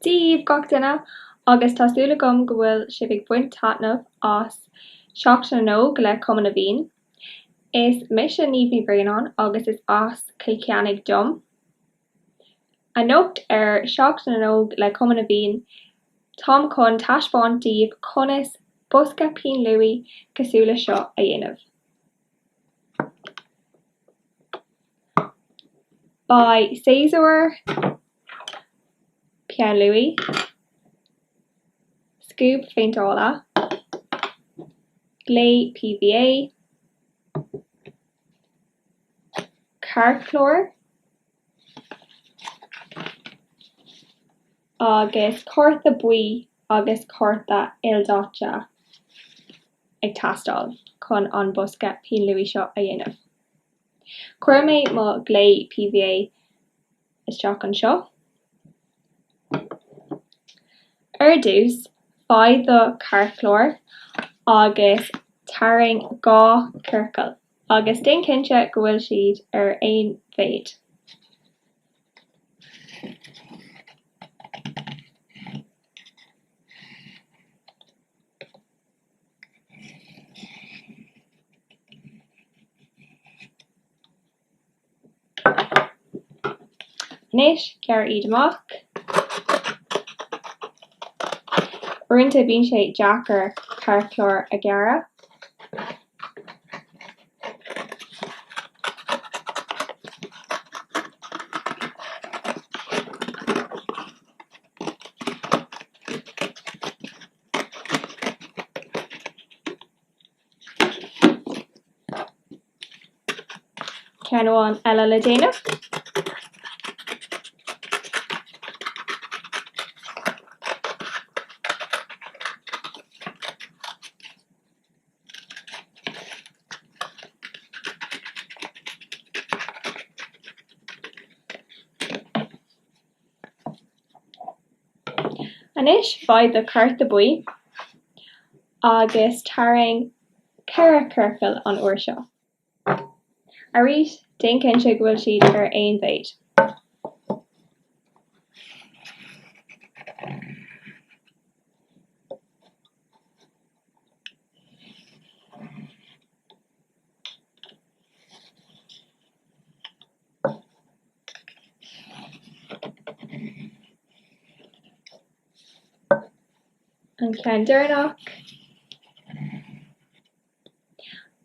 Dia daoibh gach duine agus tá súil agam go bhfuil sibh ag baint taitneamh as Seachtain na nÓg le Cumann na bhFiann. Is mise Niamh Ní Bhraonáin agus is as Cill Cheannaigh dom. Anocht ar Seachtain na nÓg le Cumann na bhFiann táim chun taispeáint daoibh conas bosca pinn luaidhe cosúil le seo a dhéanamh. Beidh séasúr, peann luaidhe, scuab phéinteála, glao PVA, cairtchlár agus cárta buí agus cárta ildaite ag teastáil chun an bosca pinn luaidhe seo a dhéanamh. Cuirfidh mé mo ghlao PVA isteach anseo. Ar dtús, faigh do chairtchlár agus tarraing 2 chiorcal agus déan cinnte go bhfuil siad ar aon mhéid. Anois, gearr iad amach. Uaireanta bíonn sé deacair cairtchlár a ghearradh. Ceann amháin eile le déanamh. Anois faigh do chárta buí agus tarraing 4 chiorcal an uair seo. Arís, déan cinnte go bhfuil siad ar aon mhéid. An ceann deireanach.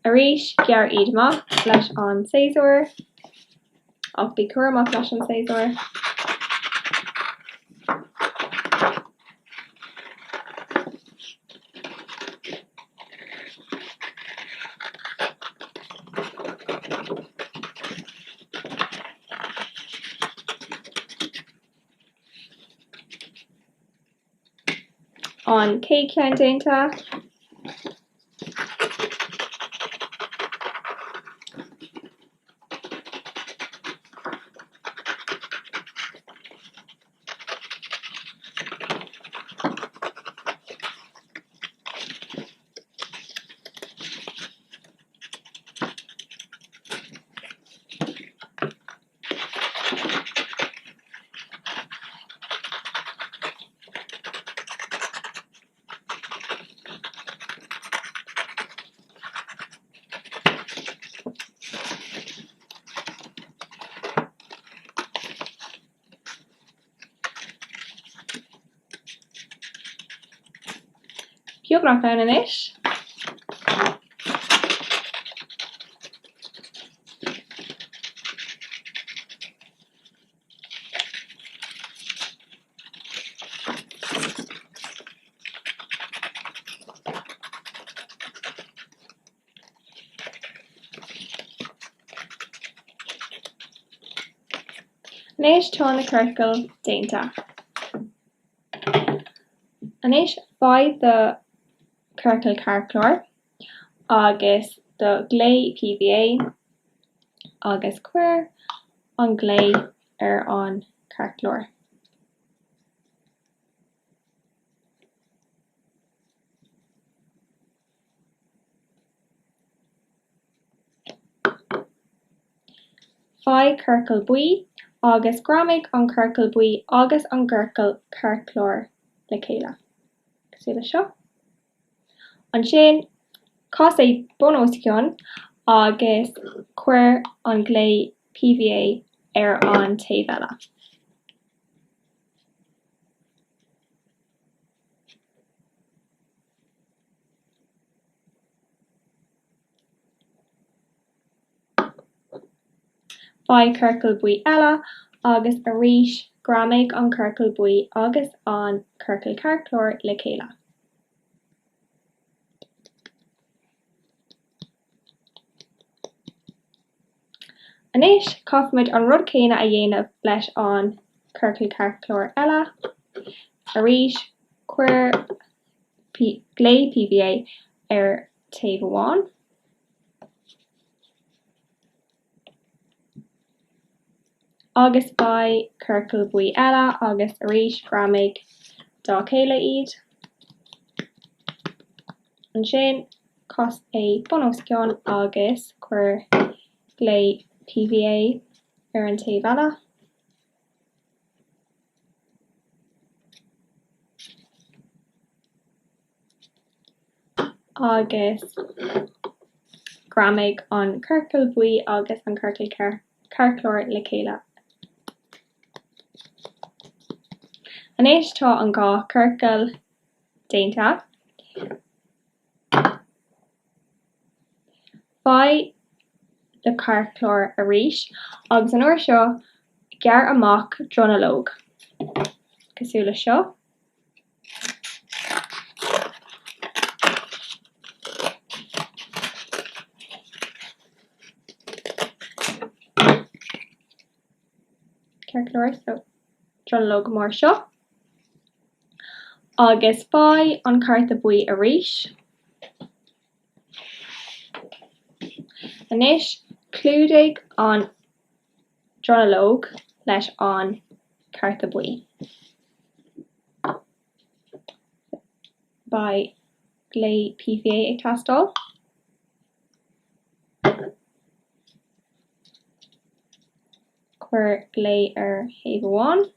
Arís, gearr iad amach leis an séasúr, ach bí cúramach leis an séasúr. An chéad cheann déanta. Beagnach ann anois. Anois tá na ciorcail déanta. Anois faigh do chiorcal cairtchláir agus do ghlao PVA agus cuir an glao ar an chairtchlár. Faigh ciorcal buí. Agus greamaigh an ciorcal buí agus an ciorcal ceartchláir le chéile, cosúil le seo. Ansin, cas é bun os cionn agus cuir an glao PVA ar an taobh eile. Faigh ciorcal buí eile agus arís greamaigh an ciorcal buí agus an ciorcal ceartchláir le chéile. Anois caithfimid an rud céanna a dhéanamh leis an ciorcal ceartchláir eile. Arís cuir glao PVA ar taobh amháin. Agus faigh ciorcal buí eile agus arís greamaigh dá chéile iad. Ansin cas é bun os cionn agus cuir glao PVA ar an taobh eile. Agus greamaigh an ciorcal buí agus an ciorcal ceartchláir le chéile. Anois tá an dá chiorcal déanta. Faigh do chairtchlár arís agus an uair seo gearr amach dronuilleog cosúil le seo. Ceart go leor, so dronuilleog mar seo. Agus faigh an cárta buí arís. Anois clúdaigh an dronuilleog leis an cárta buí. Beidh glao PVA ag teastáil. Cuir glao ar thaobh amháin.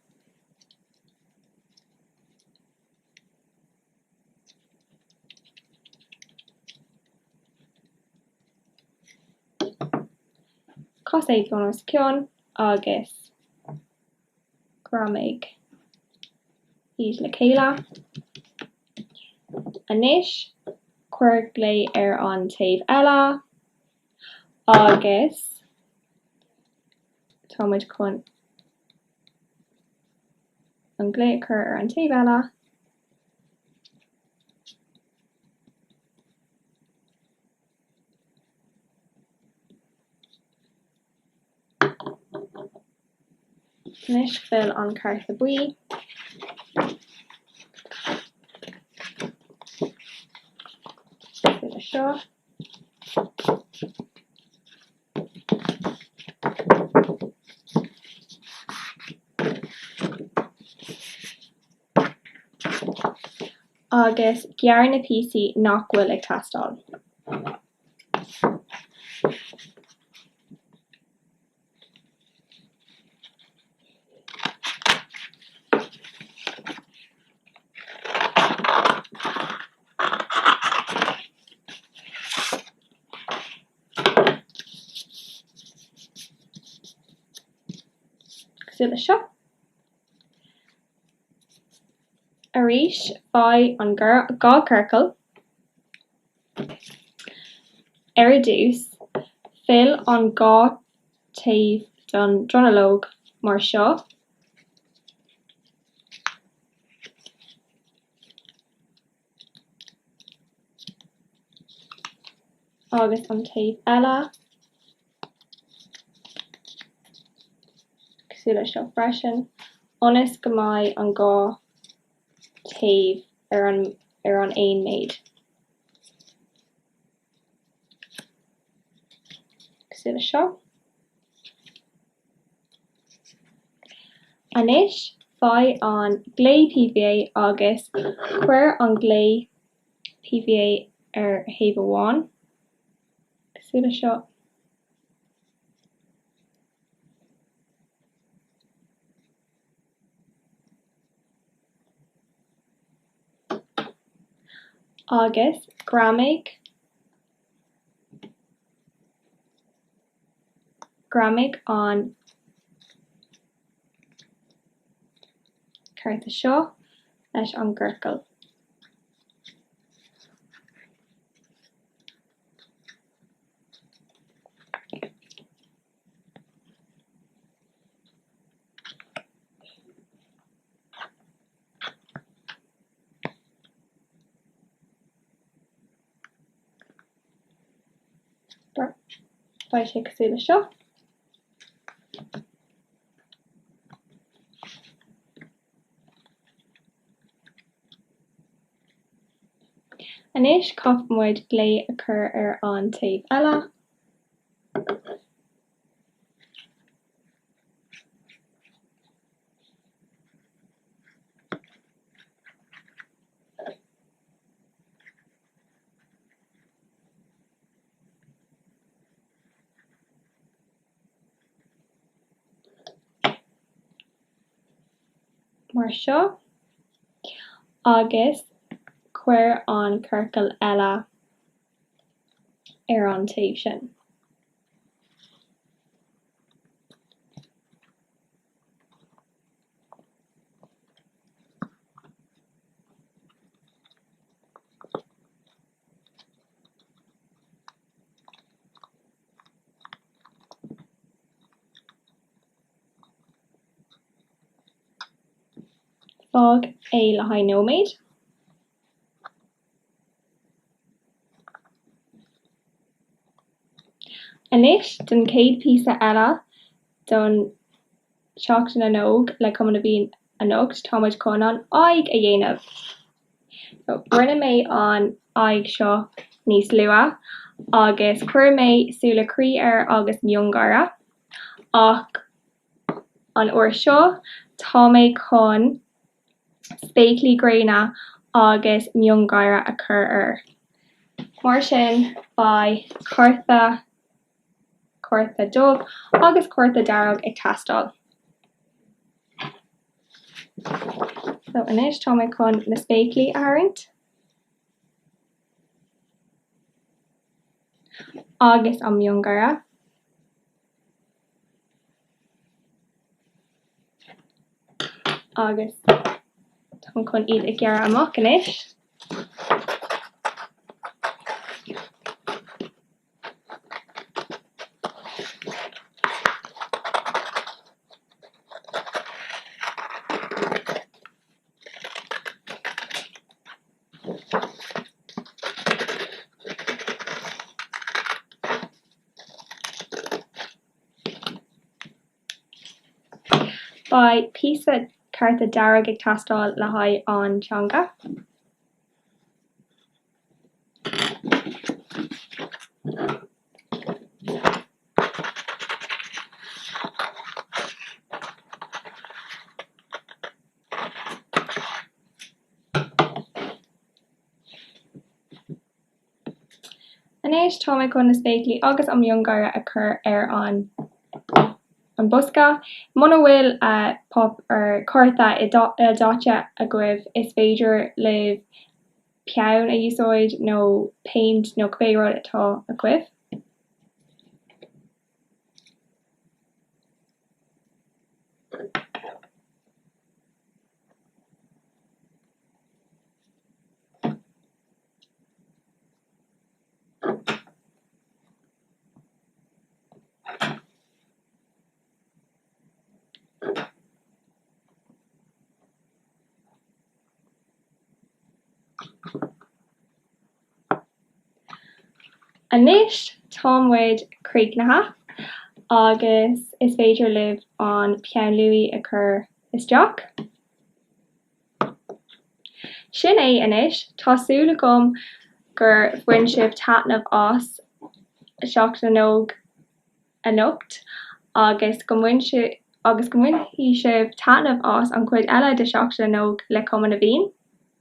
Cas é bun os cionn agus greamaigh iad le chéile. Anois cuir glao ar an taobh eile agus tá muid chun an glao a chur ar an taobh eile. Anois fill an cárta buí. Cosúil le seo. Agus gearr na píosaí nach bhfuil ag teastáil. Cosúil le seo. Arís, faigh an dá chiorcal. Ar dtús, fill an dhá taobh den dronuilleog mar seo. Agus an taobh eile cosúil le seo freisin, ionas go mbeidh an dhá taobh ar an ar an aon méid. Cosúil le seo. Anois, faigh an glao PVA agus cuir an glao PVA ar thaobh amháin, cosúil le seo. Agus greamaigh greamaigh an cárta seo leis an gciorcal. Beidh sé cosúil le seo. Anois caithfidh muid glao a chur ar an taobh eile. Mar seo agus cuir an ciorcal eile ar an taobh sin. Fág é le haghaidh nóiméad. Anois don chéad píosa eile don Seachtain na nÓg le Cumann na bhFiann anocht, tá muid chun an aghaidh a dhéanamh. So, rinne mé an aghaidh seo níos luaithe agus chuir mé súile croí air agus miongháire ach an uair seo tá mé chun spéaclaí gréine agus miongháire a chur air. Mar sin, beidh cárta, cárta dubh agus cárta dearg ag teastáil. So anois tá mé chun na spéaclaí a tharraingt. Agus an miongháire. Agus táim chun iad a ghearradh amach anois. Beidh píosa cárta dearg ag teastáil le haghaidh an teanga. Anois tá mé chun na spéaclaí agus an miongháire a chur ar an an bosca. Muna bhfuil páipéar cárta ildaite agaibh is féidir libh peann a úsáid nó péint nó cibé rud atá agaibh. Anois tá muid críochnaithe agus is féidir libh an peann luaidhe a chur isteach. Sin é anois, tá súil agam gur bhain sibh taitneamh as Seachtain na nÓg anocht agus go mbainfidh sibh taitneamh as an chuid eile de Seachtain na nÓg le Cumann na bhFiann.